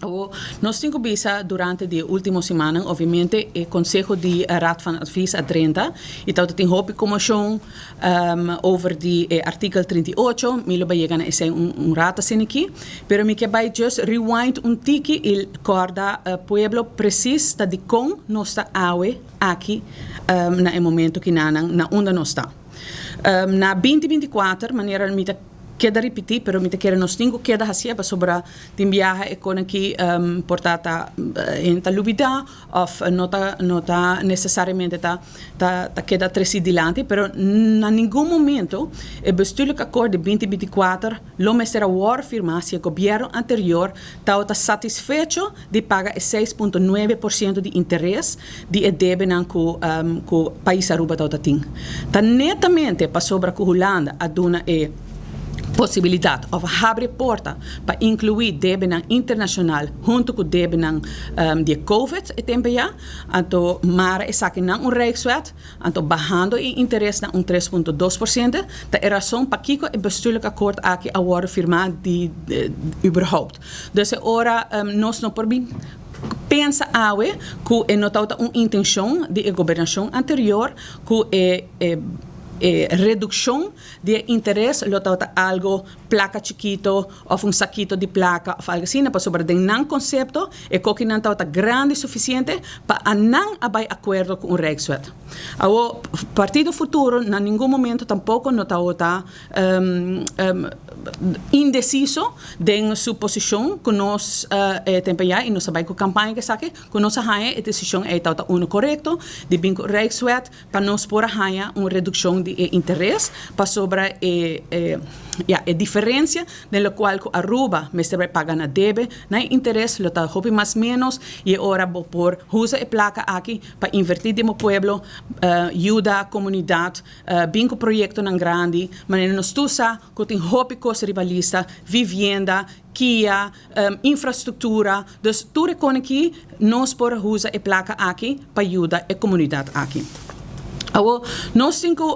Awor, nos tin ku bisa durante di e último simannan, obviamente e konseho di Raad van Advies a drenta i tabata tin hopi komoshon over di e artikel 38. Mi lo bai yega na esei un rato asina aki, pero mi ke bai just rewind un tiki i kòrda pueblo presis ta dikon nos ta awe aki na e momento kinanan na unda nos ta. Na 2024, manera mi ta keda ripití, pero mi ta kere nos tin ku keda hasié pasobra tin biaha e kon aki por ta ta hende ta lubidá òf no ta no ta nesesariamente ta ta ta keda tresí dilanti, pero na ningun momento e bestuurlijk akkoord di 2024 lo mester a wòrdu firmá si e gobièrnu anterior tabata satisfecho di paga e 6,9% di interes di e debenan ku ku pais Aruba tabata tin. Ta netamente pasobra ku Hulanda a duna e posibilidat òf a habri e porta pa inkluí debenan internashonal huntu ku debenan di e covid e tempu ya, anto mara esakinan un Rijkswet, anto bahando e interes na un 3,2%, ta e rason pakiko e bestuurlijk akkoord aki a wòrdu firmá di überhaupt. Dus e ora nos no por bin pensa awe ku e no tabata un intenshon di e gobernashon anterior ku e e redukshon di e interes lo tabata algo plaka chikito òf un sakito di plaka òf algo asina pasobra den nan konsepto e kokinan tabata grandi sufisiente pa a nan a bai akuerdo ku un rijkswet. Awor Partido Futuro na ningun momento tampoko no tabata indeciso den su posicion cu nos e tempo ya y nos a bay cu campaña cu esaki cu nos a haya e decision ey tabata uno corecto di bin cu Rijkswet pa nos por a haya un reduccion di e interes pasobra e ya e diferencia den locual cu Aruba mester bay paga na debe na e interes lo ta hopi mas menos y e ora bo por usa e placa aki pa inverti den bo pueblo yuda comunidad. Bin ku proyektonan grandi, manera nos tur sa ku tin hopi kos riba lista, vivienda, kia, infrastruktura, dus tur e kon aki nos por usa e plaka aki pa yuda e komunidat aki. Awor nos tin ku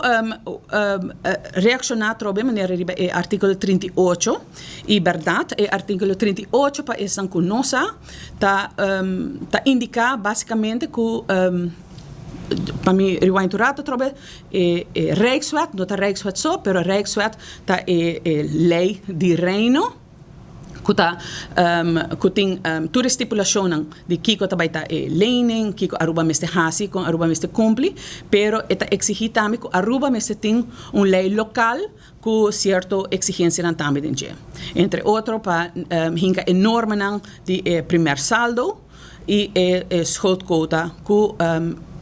reakshoná atrobe manera riba e artíkulo 38 i bèrdat e artíkulo 38 pa esnan ku no sa ta ta indiká basikamente ku Pa mi rewind un rato atrobe, e Rijkswet no ta Rijkswet so, pero Rijkswet ta e ley di Reino cu ta cu tin tur e stipulacionnan di kico ta bay ta e lening, kico Aruba mester haci, con Aruba mester cumpli, pero e ta exigi tambe cu Aruba mester tin un ley local cu cierto exigencianan tambe den dje. Entre otro pa hinca e normanan di e primer saldo. i e schuldquota ku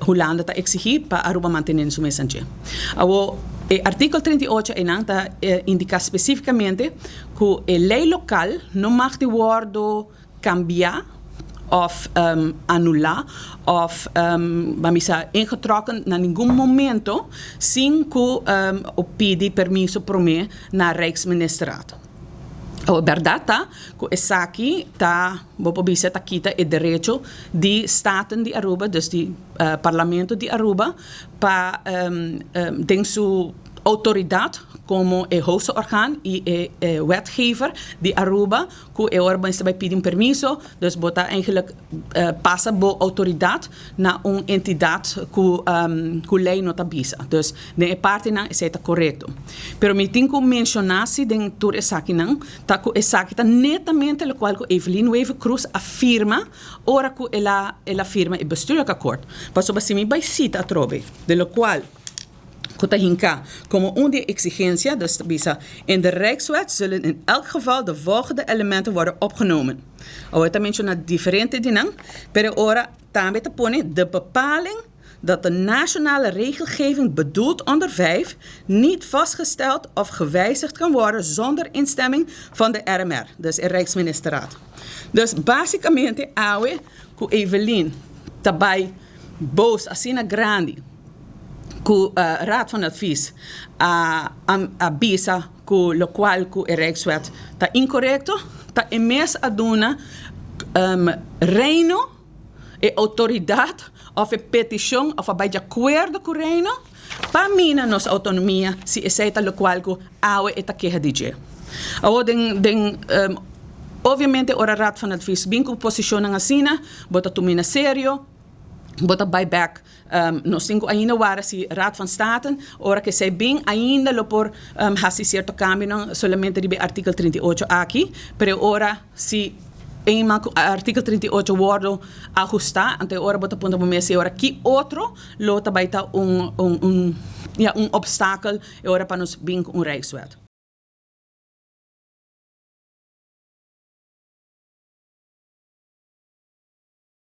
Hulanda ta eksigí pa Aruba mantené den su mes anchi. Awor, e artíkulo 38 einan ta indiká spesífikamente ku e lei lokal no mag di wòrdu kambiá òf anulá òf ban bisa ingetrokken na ningun momento sin ku pidi permiso promé na Rijksministerraad. Awor bèrdat ta ku esaki ta, bo por bisa, ta kita e derecho di Staten di Aruba, dus di Parlamento di Aruba, pa den su outoridat komo e hoogste orgaan i e wetgever di Aruba, ku e ora bo mester bai pidi un permiso, dus bo ta eigenlijk pasa bo outoridat na un entidat ku ku lei no ta bisa. Dus den e partinan esei ta korekto. Pero mi tin ku menshoná si den tur esakinan ta ku esaki ta netamente lokual ku Evelyn Wever-Croes a firma ora ku el a el a firma e bestuurlijk akkoord. Pasobra si mi bai sita atrobe den lokual ku ta hinká komo un di e eksigensia, dus ta bisa, In de Rijkswet zullen in elk geval de volgende elementen worden opgenomen. Awor e ta menshoná diferente di nan, pero e ora tambe ta pone de bepaling dat de nationale regelgeving bedoeld onder 5 niet vastgesteld of gewijzigd kan worden zonder instemming van de RMR, dus e Rijksministerraad. Dus básikamente awe ku Evelyn ta bai boos asina grandi ku Raad van Advies a a bisa ku lokual ku e Rijkswet ta inkorekto, ta e mes a duna Reino e outoridat òf e petishon òf a bai di akuerdo ku Reino pa mina nos outonomia si esei ta lokual ku awe e ta keha di dje. Awor den den. Obviamente, ora Raad van Advies bin cu posicion asina, bo ta tum'e na serio, bo ta bay back. Nos tin ainda warda si Raad van State, ora cu esey bin, ainda lo por haci cierto cambio, no solamente di artikel 38 aki, pero ora si eenmaal artikel 38 wordo ahusta, anto ora bo ta puntra mes ora ki otro lo tambe ta un, ja, un obstakel ora pa nos bin un rijkswet.